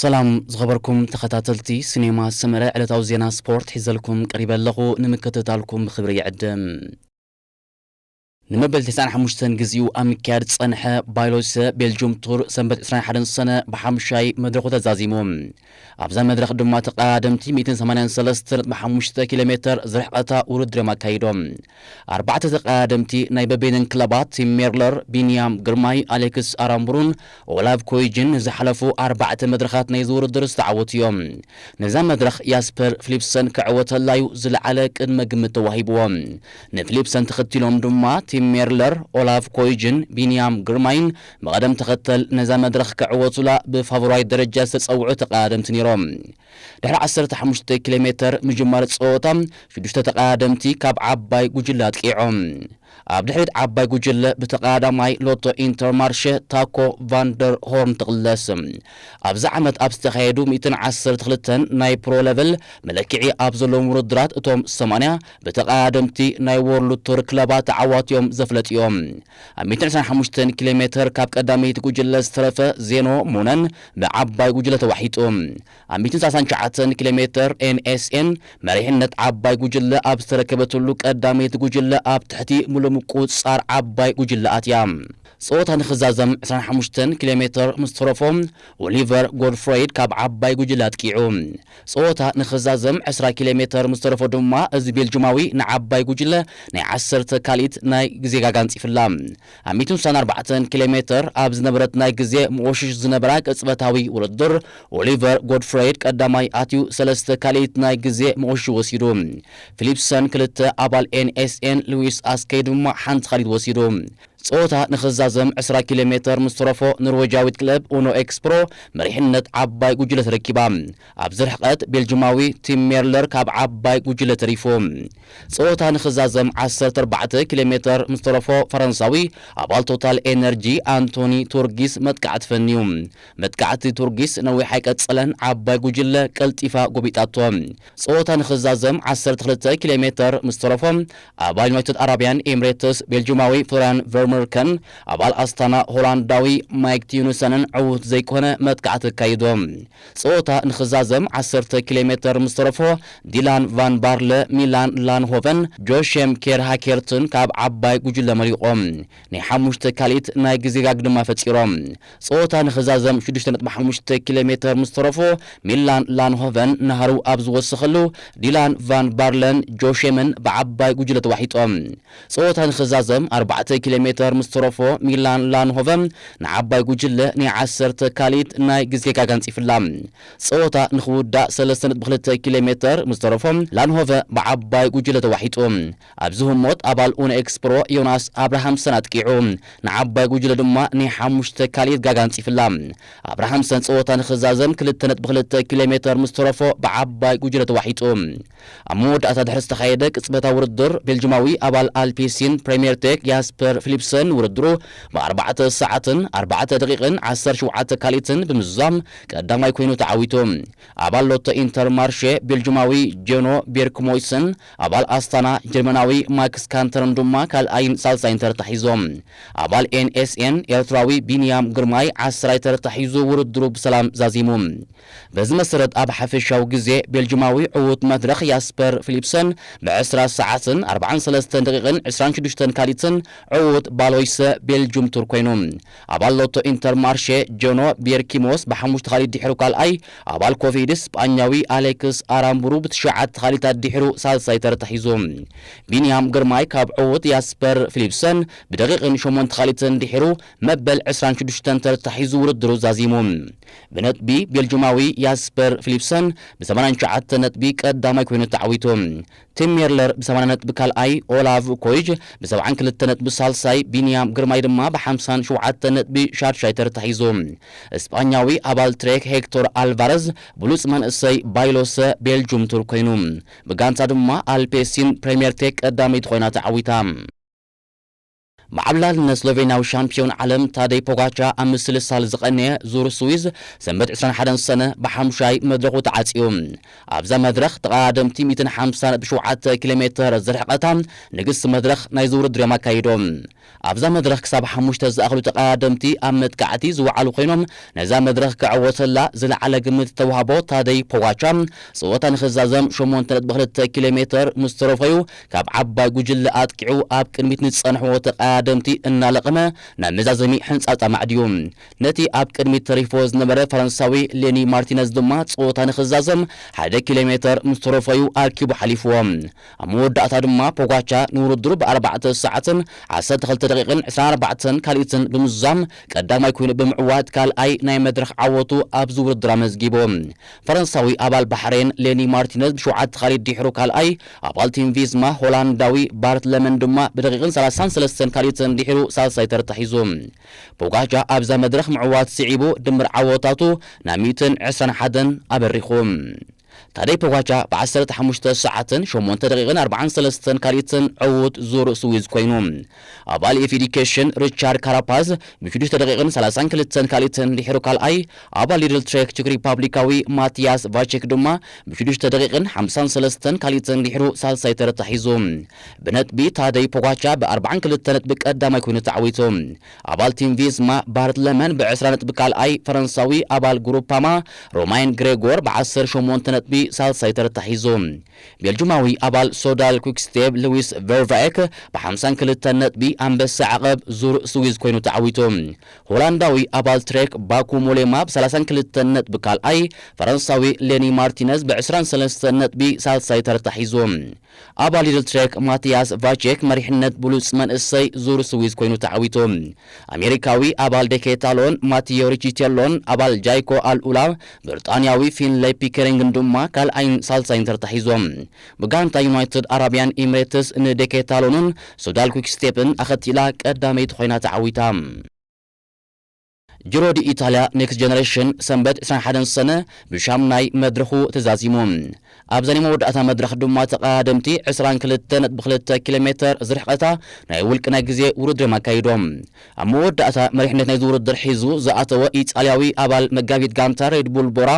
ሰላም ዝኸበርኩም ተኸታተልቲ ሲኔማ ሰመረ፣ ዕለታዊ ዜና ስፖርት ሒዘልኩም ቀሪበ ኣለኹ። ንምክትታልኩም ብኽብሪ ይዕድም። ንመበል ተስዓን ሓሙሽተን ግዜኡ ኣብ ምክያድ ዝጸንሐ ባይሎሰ ቤልጁም ቱር ሰንበት ዕስራን ሓደን ሰነ ብሓሙሻይ መድረኹ ተዛዚሙ። ኣብዛ መድረኽ ድማ ተቐዳደምቲ ሚእትን ሰማንያን ሰለስተን ነጥቢ ሓሙሽተ ኪሎ ሜተር ዝርሕቐታ ውድድር እዮም ኣካይዶም። ኣርባዕተ ተቐዳደምቲ ናይ በበይነን ክለባት ቲም ሜርለር፣ ቢንያም ግርማይ፣ ኣሌክስ ኣራምቡሩን ኦላቭ ኮይጅን ንዝሓለፉ ኣርባዕተ መድረኻት ናይዚ ውድድር ዝተዓወቱ እዮም። ነዛ መድረኽ ያስፐር ፊሊፕሰን ክዕወተላ እዩ ዝለዓለ ቅድመ ግምት ተዋሂብዎ። ንፊሊፕሰን ተኸቲሎም ድማ ቲም ሜርለር፣ ኦላቭ ኮይጅን ቢንያም ግርማይን ብቐደም ተኸተል ነዛ መድረኽ ክዕወቱላ ብፋቮራይት ደረጃ ዝተጸውዑ ተቐዳደምቲ ነይሮም። ድሕሪ ዓሰርተ ሓሙሽተ ኪሎ ሜተር ምጅማር ጸወታ፣ ሽዱሽተ ተቐዳደምቲ ካብ ዓባይ ጉጅለ ኣጥቂዖም። ኣብ ድሕሪት ዓባይ ጉጅለ ብተቐዳዳማይ ሎቶ ኢንተርማርሸ ታኮ ቫንደር ሆርን ትቕለስ። ኣብዚ ዓመት ኣብ ዝተኻየዱ ሚእትን ዓሰርተ ክልተን ናይ ፕሮ ሌቨል መለክዒ ኣብ ዘለዎም ውድድራት እቶም ሰማንያ ብተቐዳደምቲ ናይ ወርልድ ቱር ክለባት ተዓዋቲ እዮም ዘፍለጡ እዮም። ኣብ ሚእትን ዕስራን ሓሙሽተን ኪሎ ሜተር ካብ ቀዳመይቲ ጉጅለ ዝተረፈ ዜኖ ሙነን ብዓባይ ጉጅለ ተዋሒጡ። ኣብ ሚእትን ሰላሳን ትሽዓተን ኪሎ ሜተር ኤን ኤስ ኤን መሪሕነት ዓባይ ጉጅለ ኣብ ዝተረከበትሉ ቀዳመይቲ ጉጅለ ኣብ ትሕቲ ምሉእ ምቁጽጻር ዓባይ ጉጅለ ኣትያ። ጸወታ ንኽዛዘም ዕስራን ሓሙሽተን ኪሎ ሜተር ምስ ተረፎ ኦሊቨር ጎድፍሬድ ካብ ዓባይ ጉጅለ ኣጥቂዑ። ጸወታ ንኽዛዘም ዕስራ ኪሎ ሜተር ምስ ተረፎ ድማ እዚ ቤልጅማዊ ንዓባይ ጉጅለ ናይ ዓሰርተ ካልኢት ናይ ግዜ ጋጋ ኣንጺፍላ። ኣብ ሚእትን ስሳን ኣርባዕተን ኪሎ ሜተር ኣብ ዝነበረት ናይ ግዜ መቖሽሽ ዝነበራ ቅጽበታዊ ውድድር ኦሊቨር ጎድፍሬድ ቀዳማይ ኣትዩ ሰለስተ ካልኢት ናይ ግዜ መቖሽሽ ወሲዱ። ፊሊፕሰን ክልተ፣ ኣባል ኤን ኤስ ኤን ሉዊስ ኣስከይ ድማ ሓንቲ ካልኢት ወሲዱ። ጸወታ ንኽዛዘም ዕስራ ኪሎ ሜተር ምስ ተረፎ ኖርዌጃዊት ክለብ ኡኖ ኤክስፕሮ መሪሕነት ዓባይ ጉጅለ ተረኪባ። ኣብዚ ርሕቐት ቤልጅማዊ ቲም ሜርለር ካብ ዓባይ ጉጅለ ተሪፉ። ጸወታ ንኽዛዘም ዓሰርተ ኣርባዕተ ኪሎ ሜተር ምስ ተረፎ ፈረንሳዊ ኣባል ቶታል ኤነርጂ ኣንቶኒ ቱርጊስ መጥቃዕቲ ፈንዩ። መጥቃዕቲ ቱርጊስ ነዊሕ ኣይቀጸለን፣ ዓባይ ጉጅለ ቀልጢፋ ጎቢጣቶ። ጸወታ ንኽዛዘም ዓሰርተ ክልተ ኪሎ ሜተር ምስ ተረፎ ኣባል ዩናይትድ ኣረብያን ኤምሬትስ ቤልጅማዊ ፍሎሪያን ቨርመርከን ኣባል ኣስታና ሆላንዳዊ ማይክ ቲዩንሰንን ዕዉት ዘይኮነ መጥቃዕቲ ኣካይዶም። ጸወታ ንኽዛዘም ዓሰርተ ኪሎ ሜተር ምስ ተረፎ ዲላን ቫን ባርለ ሚላን ላንሆቨን ጆሼም ኬር ሃኬርትን ካብ ዓባይ ጉጅለ መሪቖም ናይ ሓሙሽተ ካልኢት ናይ ግዜ ጋግ ድማ ፈጺሮም። ጸወታ ንኽዛዘም ሽዱሽተ ነጥቢ ሓሙሽተ ኪሎ ሜተር ምስ ተረፎ ሚላን ላንሆቨን ናህሩ ኣብ ዝወሰኸሉ ዲላን ቫን ባርለን ጆሼምን ብዓባይ ጉጅለ ተዋሒጦም። ጸወታ ንኽዛዘም ኣርባዕተ ኪሎ ሜተር ምስ ተረፎ ሚላን ላንሆቨን ንዓባይ ጉጅለ ናይ ዓሰርተ ካልኢት ናይ ግዜ ጋጋ ኣንጺፍላ። ጸወታ ንኽውዳእ ሰለስተ ነጥቢ ክልተ ኪሎ ሜተር ምስ ተረፎ ላንሆቨ ብዓባይ ጉጅለ ተዋሒጡ። ኣብዚ ህሞት ኣባል ኡኖ ኤክስፕሮ ዮናስ ኣብርሃምሰን ኣጥቂዑ ንዓባይ ጉጅለ ድማ ናይ ሓሙሽተ ካልኢት ጋጋ ኣንጺፍላ። ኣብርሃምሰን ጸወታ ንኽዛዘም ክልተ ነጥቢ ክልተ ኪሎ ሜተር ምስ ተረፎ ብዓባይ ጉጅለ ተዋሒጡ። ኣብ መወዳእታ ድሕሪ ዝተኻየደ ቅጽበታዊ ውድድር ቤልጅማዊ ኣባል ኣልፒሲን ፕሬምየር ቴክ ያስፐር ፊሊፕሰን ውድድሩ ብኣርባዕተ ሰዓትን ኣርባዕተ ደቂቕን ዓሰርተ ሸውዓተ ካልኢትን ብምዝዛም ቀዳማይ ኮይኑ ተዓዊቱ። ኣባል ሎቶ ኢንተርማርሼ ቤልጅማዊ ጀኖ ቤርክሞይስን ኣባል ኣስታና ጀርመናዊ ማክስ ካንተርን ድማ ካልኣይን ሳልሳይን ተርታ ሒዞም። ኣባል ኤንኤስኤን ኤርትራዊ ቢንያም ግርማይ ዓስራይ ተርታ ሒዙ ውድድሩ ብሰላም ዛዚሙ። በዚ መሰረት ኣብ ሓፈሻዊ ግዜ ቤልጅማዊ ዕዉት መድረኽ ያስፐር ፊሊፕሰን ብዕስራ ሰዓትን ኣርባዓን ሰለስተን ደቂቕን ዕስራን ሽዱሽተን ካልኢትን ዕዉት ባሎይሰ ቤልጁም ቱር ኮይኑ። ኣባል ሎቶ ኢንተርማርሼ ጆኖ ቤርኪሞስ ብሓሙሽተ ካልኢት ድሕሩ ካልኣይ፣ ኣባል ኮቪድስ ስጳኛዊ ኣሌክስ ኣራምቡሩ ብትሽዓተ ካልኢታት ድሕሩ ሳልሳይ ተርታ ሒዙ። ቢንያም ግርማይ ካብ ዕዉት ያስፐር ፊሊፕሰን ብደቂቕን ሸሞንተ ካልኢትን ድሕሩ መበል ዕስራን ሽዱሽተን ተርታ ሒዙ ውድድሩ ዛዚሙ። ብነጥቢ ቤልጁማዊ ያስፐር ፊሊፕሰን ብሰማንያን ትሽዓተ ነጥቢ ቀዳማይ ኮይኑ ተዓዊቱ። ቲም ሜርለር ብሰማንያ ነጥቢ ካልኣይ፣ ኦላቭ ኮይጅ ብሰብዓን ክልተ ነጥቢ ሳልሳይ፣ ቢንያም ግርማይ ድማ ብሓምሳን ሸውዓተን ነጥቢ ሻድሻይ ተርታ ሒዙ። እስጳኛዊ ኣባል ትሬክ ሄክቶር ኣልቫረዝ ብሉጽ መንእሰይ ባይሎሰ ቤልጁም ቱር ኮይኑ። ብጋንታ ድማ ኣልፔሲን ፕሬምየር ቴክ ቀዳመይቲ ኮይና ተዓዊታ። ብዓብላልነት ስሎቬንያዊ ሻምፒዮን ዓለም ታደይ ፖጋቻ ኣብ ምስልሳል ዝቐነየ ዙር ስዊዝ ሰንበት ዕስራን ሓደን ሰነ ብሓሙሻይ መድረኹ ተዓጽዩ። ኣብዛ መድረኽ ተቐዳደምቲ ሚእትን ሓምሳን ነጥቢ ሸውዓተ ኪሎ ሜትር ዝርሕቐታ ንግስቲ መድረኽ ናይዚ ውድድር እዮም ኣካይዶም። ኣብዛ መድረኽ ክሳብ ሓሙሽተ ዝኣኽሉ ተቐዳደምቲ ኣብ መጥቃዕቲ ዝወዓሉ ኮይኖም፣ ነዛ መድረኽ ክዕወተላ ዝለዓለ ግምት ዝተዋህቦ ታደይ ፖጋቻ፣ ጸወታ ንኽዛዘም ሸሞንተ ነጥቢ ክልተ ኪሎ ሜትር ምስ ተረፈዩ፣ ካብ ዓባይ ጉጅለ ኣጥቂዑ ኣብ ቅድሚት ንዝጸንሕዎ ተቐዳደምቲ እናለቐመ ናብ መዛዘሚ ሕንጻጻ ማዕድዩ። ነቲ ኣብ ቅድሚት ተሪፎ ዝነበረ ፈረንሳዊ ሌኒ ማርቲነዝ ድማ ጸወታ ንኽዛዘም ሓደ ኪሎ ሜትር ምስ ተረፈዩ ኣርኪቡ ሓሊፍዎ። ኣብ መወዳእታ ድማ ፖጋቻ ንውድድሩ ብኣርባዕተ ሰዓትን ዓሰርተ ክልተ ደቂቕን ዕስራን ኣርባዕተን ካልኢትን ብምዝዛም ቀዳማይ ኮይኑ ብምዕዋት ካልኣይ ናይ መድረኽ ዓወቱ ኣብዚ ውድድር ኣመዝጊቡ። ፈረንሳዊ ኣባል ባሕሬን ሌኒ ማርቲነዝ ብሸውዓተ ካልኢት ድሕሩ ካልኣይ፣ ኣባል ቲም ቪዝማ ሆላንዳዊ ባርት ለመን ድማ ብደቂቕን ሰላሳን ሰለስተን ካልኢትን ድሕሩ ሳልሳይ ተርታ ሒዙ። ፖጋቻ ኣብዛ መድረኽ ምዕዋት ስዒቡ ድምር ዓወታቱ ናብ ሚእትን ዕስራን ሓደን ኣበሪኹ። ታደይ ፖጋቻ ብዓሰርተ ሓሙሽተ ሰዓትን ሸሞንተ ደቂቕን ኣርባዓን ሰለስተን ካልኢትን ዕዉት ዙር ስዊዝ ኮይኑ። ኣባል ኤፍ ኤዲኬሽን ሪቻርድ ካራፓዝ ብሽዱሽተ ደቂቕን ሰላሳን ክልተን ካልኢትን ድሕሩ ካልኣይ፣ ኣባል ሊድል ትሬክ ቼክ ሪፓብሊካዊ ማቲያስ ቫቼክ ድማ ብሽዱሽተ ደቂቕን ሓምሳን ሰለስተን ካልኢትን ድሕሩ ሳልሳይ ተርታ ሒዙ። ብነጥቢ ታደይ ፖጋቻ ብኣርባዓን ክልተ ነጥቢ ቀዳማይ ኮይኑ ተዓዊቱ። ኣባል ቲም ቪዝማ ባርት ለመን ብዕስራ ነጥቢ ካልኣይ፣ ፈረንሳዊ ኣባል ግሩፓማ ሮማይን ግሬጎር ብዓሰርተ ሸሞንተ ነጥቢ ሳልሳይ ተርታ ሒዙ። ቤልጁማዊ ኣባል ሶዳል ኩክስቴፕ ሉዊስ ቨርቫኤክ ብሓምሳን ክልተን ነጥቢ ኣንበሳ ዓቐብ ዙር ስዊዝ ኮይኑ ተዓዊቱ። ሆላንዳዊ ኣባል ትሬክ ባኩ ሞሌማ ብሰላሳን ክልተን ነጥቢ ካልኣይ፣ ፈረንሳዊ ሌኒ ማርቲነዝ ብዕስራን ሰለስተን ነጥቢ ሳልሳይ ተርታ ሒዙ። ኣባል ሊድል ትሬክ ማቲያስ ቫቼክ መሪሕነት ብሉጽ መንእሰይ ዙር ስዊዝ ኮይኑ ተዓዊቱ። ኣሜሪካዊ ኣባል ዴኬታሎን ማቲዮ ሪቺቴሎን ኣባል ጃይኮ ኣልኡላ ብሪጣንያዊ ፊንለይ ፒከሪንግን ድማ ካልኣይን ሳልሳይን ተርታ ሒዞም። ብጋንታ ዩናይትድ ኣረብያን ኤሚሬትስ ንዴኬታሎንን ሶዳል ኩክስቴፕን ኣኸቲላ ቀዳመይቲ ኮይና ተዓዊታ። ጅሮ ዲ ኢታልያ ኔክስት ጀነሬሽን ሰንበት ዕስራን ሓደን ሰነ ብሻምናይ መድረኹ ተዛዚሙ። ኣብዛ ናይ መወዳእታ መድረኽ ድማ ተቐዳደምቲ ዕስራን ክልተ ነጥቢ ክልተ ኪሎ ሜትር ዝርሕቐታ ናይ ውልቂ ናይ ግዜ ውድድር እዮም ኣካይዶም። ኣብ መወዳእታ መሪሕነት ናይዚ ውድድር ሒዙ ዝኣተወ ኢጣልያዊ ኣባል መጋቢት ጋንታ ሬድ ቡል ቦራ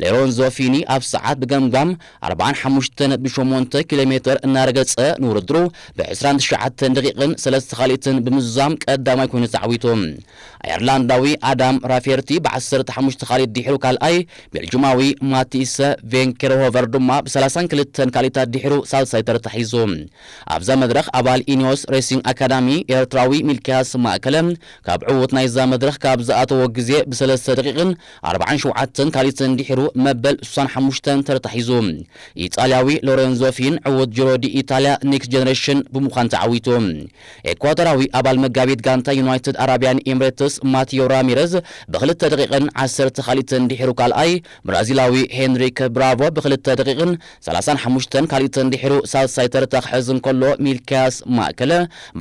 ሎረንዞ ፊኒ ኣብ ሰዓት ብገምጋም ኣርባዓን ሓሙሽተ ነጥቢ ሸሞንተ ኪሎ ሜትር እናረገጸ ንውድድሩ ብዕስራን ትሽዓተን ደቂቕን ሰለስተ ካልኢትን ብምዝዛም ቀዳማይ ኮይኑ ተዓዊቱ። ኣየርላንዳዊ ኣዳም ራፌርቲ ብዓሰርተ ሓሙሽተ ካልኢት ድሕሩ ካልኣይ፣ ቤልጁማዊ ማቲሰ ቬንኬርሆቨር ድማ ብሰላሳን ክልተን ካልኢታት ድሕሩ ሳልሳይ ተርታ ሒዙ። ኣብዛ መድረኽ ኣባል ኢኒዮስ ሬሲንግ ኣካዳሚ ኤርትራዊ ሚልክያስ ማእከለ ካብ ዕዉት ናይዛ መድረኽ ካብ ዝኣተዎ ግዜ ብሰለስተ ደቂቕን ኣርባዓን ሸውዓተን ካልኢትን ድሕሩ መበል ስሳን ሓሙሽተን ተርታ ሒዙ። ኢጣልያዊ ሎሬንዞ ፊን ዕዉት ጅሮ ዲ ኢታልያ ኔክስት ጀነሬሽን ብምዃን ተዓዊቱ። ኤኳቶራዊ ኣባል መጋቢት ጋንታ ዩናይትድ ኣረብያን ኤምሬትስ ማቲዮ ራሚረዝ ብክልተ ደቂቕን ዓሰርተ ካልኢትን ድሕሩ ካልኣይ፣ ብራዚላዊ ሄንሪክ ብራቮ ብክልተ ደቂቕን ሰላሳን ሓሙሽተን ካልኢትን ድሕሩ ሳልሳይ ተርታ ክሕዝ እንከሎ፣ ሚልክያስ ማእከለ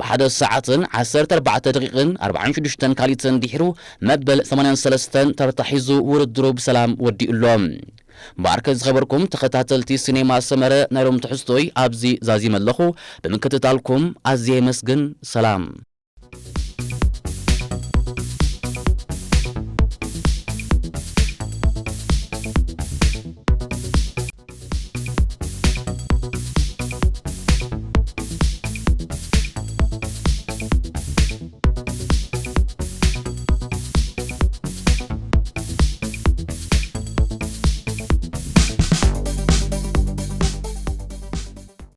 ብሓደ ሰዓትን ዓሰርተ ኣርባዕተ ደቂቕን ኣርባዓን ሽዱሽተን ካልኢትን ድሕሩ መበል ሰማንያን ሰለስተን ተርታ ሒዙ ውድድሩ ብሰላም ወዲኡ ኣሎ። እምበኣርከ ዝኸበርኩም ተኸታተልቲ ሲኔማ ሰመረ፣ ናይ ሎም ትሕዝቶይ ኣብዚ ዛዚመ ኣለኹ። ብምክትታልኩም ኣዝየ የመስግን። ሰላም።